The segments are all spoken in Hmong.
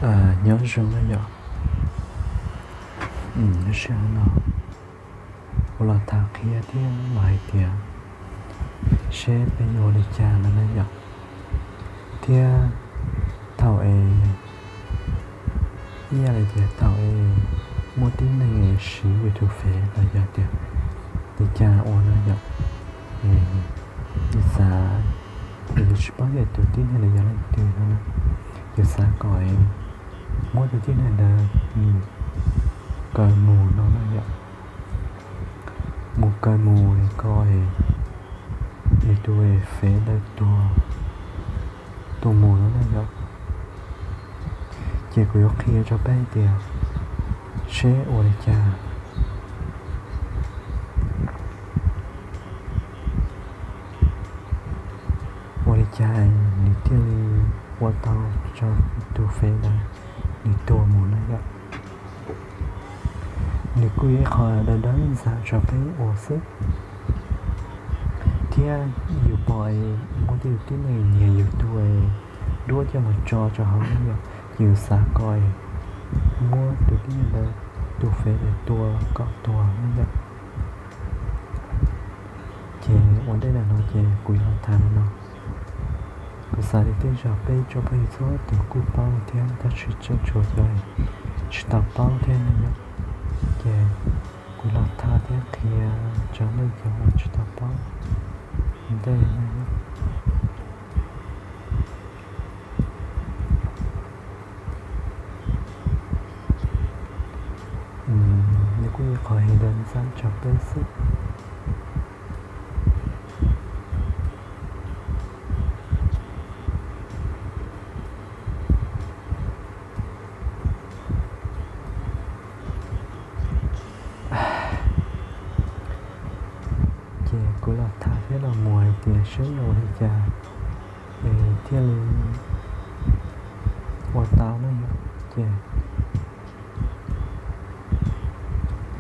Nyob zoo na yom. Lub sij hawm no kuv los tham qhia thiab los hais tias seb peb yuav ua li cas no na yom. Thiab thaum es, ib yam li tias thaum es muaj tib neeg es siv yus tus fev los yog tias li cas ua no yom, es yus xav, es yus tsis paub tias tus tib neeg ntawd yog leej twg no na, yus xav kom es muab tus tib neeg ntawd nws kaw mus no na yom. Mus kaw mus kom es nws tus fev ntawd tuag, tuag mus no na yom. Ces kuv yuav qhia rau peb tias seb ua li cas, ua li cas nws thiaj li ua tau rau tus fev ntawd nws tuag mus na yom. Nws kuj yog ib qho dawb dawb ntxav rau peb ua xwb. Thiab yus pom es muaj tej tib neeg nyiag yus tus duab coj mus tso rau hauv no yom, ces yus xav kom muab tus tib neeg ntawd tus fev ntawd tua kom tuag no yom. Ces ua ntej ntawm no ces kuv yuav tham li no. Kuv xav tias tej zaum peb tsoom phooj ywg txhua tus kuj paub thiab, tab sis tseem tshuav cov tsis tau paub thiab no yom. Ces kuv los tham thiab qhia rau nej cov uas tsis tau paub ua ntej no yom. Nws kuj yog qhov dawb ntxav rau peb xwb. Ces kuv los tham thiab los mus hais tias seb yuav ua li cas es thiaj li ua tau na yom. Ces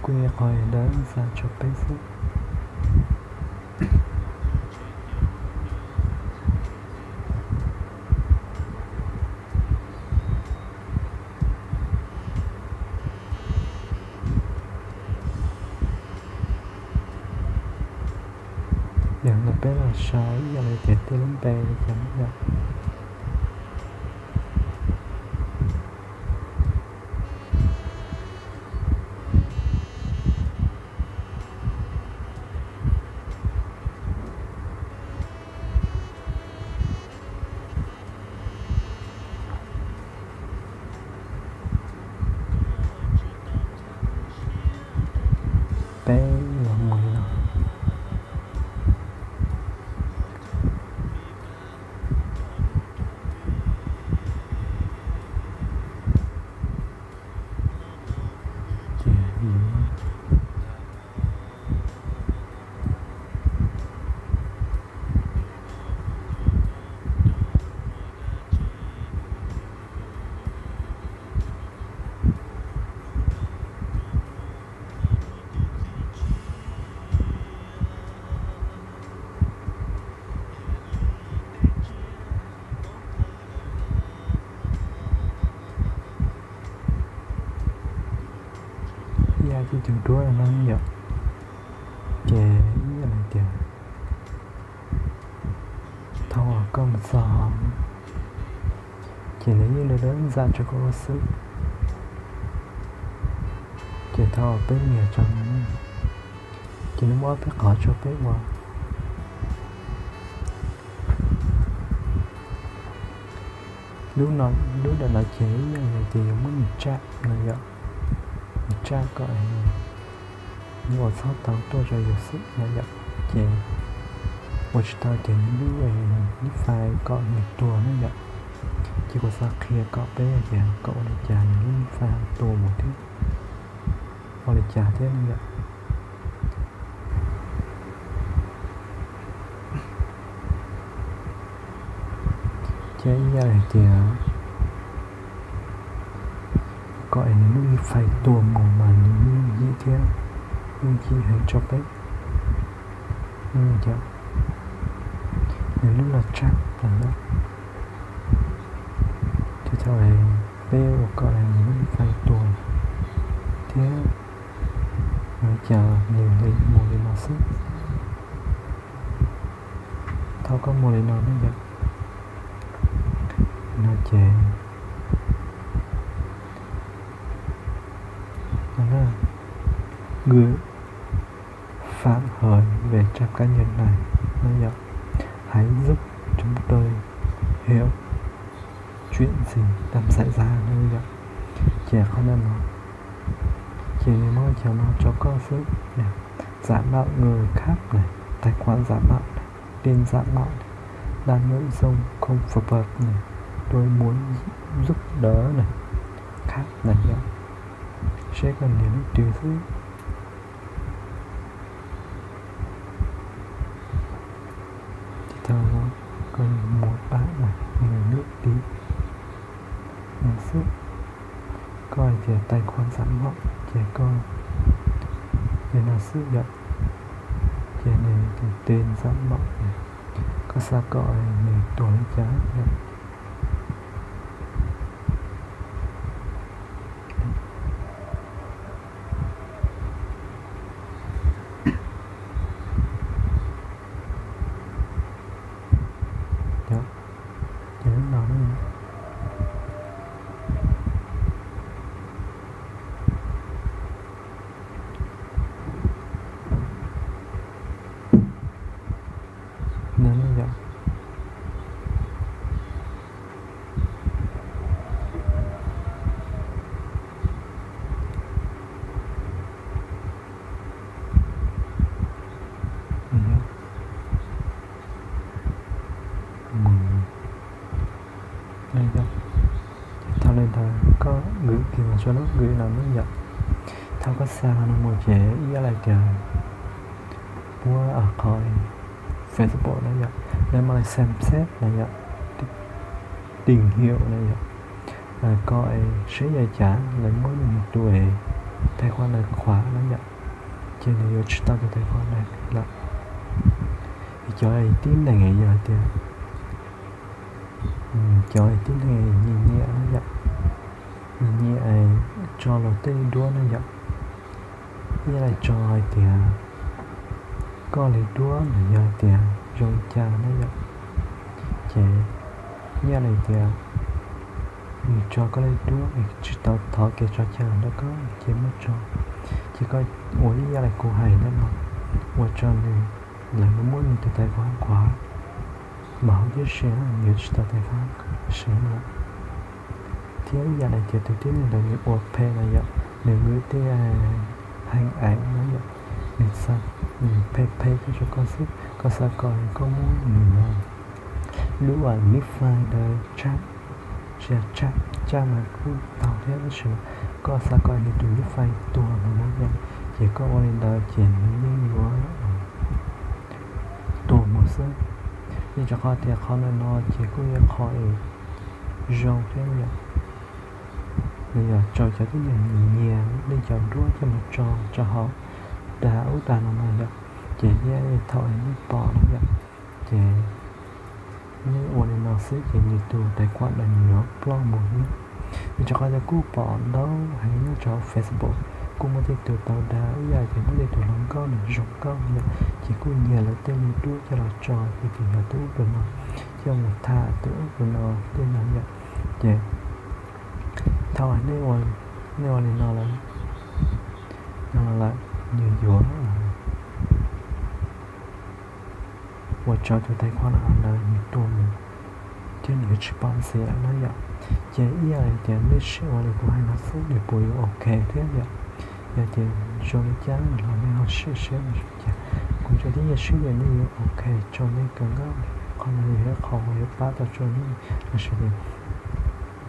kuj yog qhov dawb ntxav rau peb xwb. Yog li peb los sau ib yam li tias tej lub npe li cas no yom. Peb los mus li no. Ces Ib yam li tus duab no yom, ces ib yam li tias thaum uas koj mus txog, ces nws yeej dawb dawb ntxav rau koj ua xwb. Ces thaum uas peb nias rau no, ces nws muaj ob peb qhov rau peb ua. Lub no, lub ntawm no ces ib yam li tias yuav muab nws tsaj no yom, nws tsaj kom nws ua txhob tau tuaj rau yus xwb no yom. Ces ua tsis tau ces nws lub, lub fais kom nws tuag na yom. Ces kuv xav qhia kom peb tias kom ua li cas nws lub fais ho tuag mus thiab, ua li cas thiab no yom. Ces ib yam li tias kom es nws lub fais tuag mus mas nws yeej yim thiab, yeej yim heev rau peb. Nws lub los tsaj no yom. Ces thaum es Peb ua kom nws lub file tuag thiab, ua cas nws li mus li no xwb. Thaum koj mus li no ne yom, no ces, no na, gửi phản hồi về trang cá nhân này, no yom, hãy giúp chúng tôi hiểu chuyện gì đang xảy ra, no yom. Ces qhov no, ces nws muab cov no rau koj xwb. Giả mạo người khác này, tài khoản giả mạo này, tên giả mạo này, đăng nội dung không phù hợp này, tôi muốn giúp đỡ này, khác này yom. Seb koj nias lub twg xwb. Ces thaum no koj mus pab na, nias lub twg no xwb. Koj hais tias tài khoản giả mạo ces koj li no xwb yom. Ces nws tus tên giả mạo, koj xav kom nws tuag li cas yom. Ces lub no ne, no ne yom. Mus li ntawd, thaum li ntawd koj gửi tiền vào trong lub gửi no ne yom. Thaum koj xa no mus ces ib yam li tias puab qhov Facebook na yom, lawv mam li xem xét na yom, tìm hiểu na yom, koj seb yog cas lawv muab nws tus tài khoản ntawd khóa na yom, ces nws yuav tsis tau tus tài khoản ntawd lawm. Cov tib neeg yog tias, cov tib neeg nyiam nyiam na yom, nyiam nyiam tso luag tej duab na yom, ib yam li tso hais tias koj li duab los yog hais tias zoo li cas na yom, ces ib yam li tias nws tso koj li duab es tsis tau thov kev tso cai rau koj ces muab tso, ces koj ua ib yam li kuv hais ntawd no, ua rau nws, lawv muab nws tus tài khoản khóa, mas hauv tib si nws yuav tsis tau tài khoản siv lawm. Thiab ib yam li tias tus tib neeg ntawd nws ua phem na yom, nws gửi tej hình ảnh na yom, nws xa, nws phem phem tuaj rau koj xwb, koj xav kom koj muab nws lub lub file ntawd tsa, tsa, tsa mas kuj tau thiab, tab sis mas koj xav kom nws tus lub file tuag mus na yom, ces koj ua li ntawd ces nws yeej yuav tuag mus xwb. Vim rau qhov tias qhov ntawm no ces kuj yog qhov zoo thiab yom, nws yog rau cov tib neeg nyiam nyiam li cov duab coj mus tso rau hauv dag ub dag no no yom, ces thiaj thaum nej pom no yom, ces nej ua li no xwb ces nws tus tài khoản ntawd nws yuav ploj mus thiab. Vim rau qhov tias kuj pom ntau heev nyob rau Facebook, kuj muaj tej tus tau dag ib yam tias muaj tej tus hluas nkauj nws zoo nkauj yom, ces kuj nyiag lawv tej me duab coj los tso ces tus yog tus ub tus no, coj mus tham tus ub tus no tej no yom. Ces thaum nej ua li no lawm, no lawm, nws yuav ua rau tus tài khoản ntawd nws tuag mus thiab nws yuav tsis pom ntxiv lawm na yom. Ces ib yam li tias nej sim ua li kuv hais no xwb nws puas yuav ok thiab yom. Yog tias zoo li cas los nej ho sim seb nws zoo li cas. Kuv tsuas tib yam siab tias nej yuav ok rau nej kawg nkaus li. Qhov no yog ib qho uas yuav pab tau rau nej, lossis tias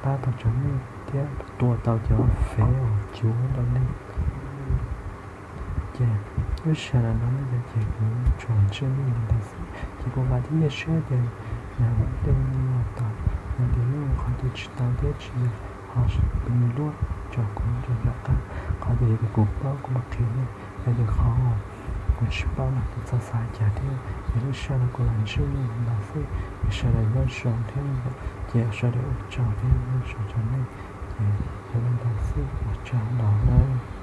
pab tau rau nej thiab tua tau cov fev uas cuav rau nej. Ces lub sij hawm no nej cov ces kuv tsuas ntsib nej li ntawd xwb ces kuv vam thiab cia siab tias yog tej no tau, yog tias nej ua qhov twg tsis tau thiab tsis yog ho pib luaj tso kuv rau tom qab, qhov tias yog tias kuv paub kuv mam qhia nej, yog tias qhov kuv tsis paub los kuv txhob xav cas thiab. Ces lub sij hawm no kuv los ntsib nej li ntawd xwb, ces sawv daws nyob zoo thiab yom, ces sawv daws ua tsaug thiab nyob zoo rau nej. Ces li ntawd xwb, ua tsaug ntau nawb.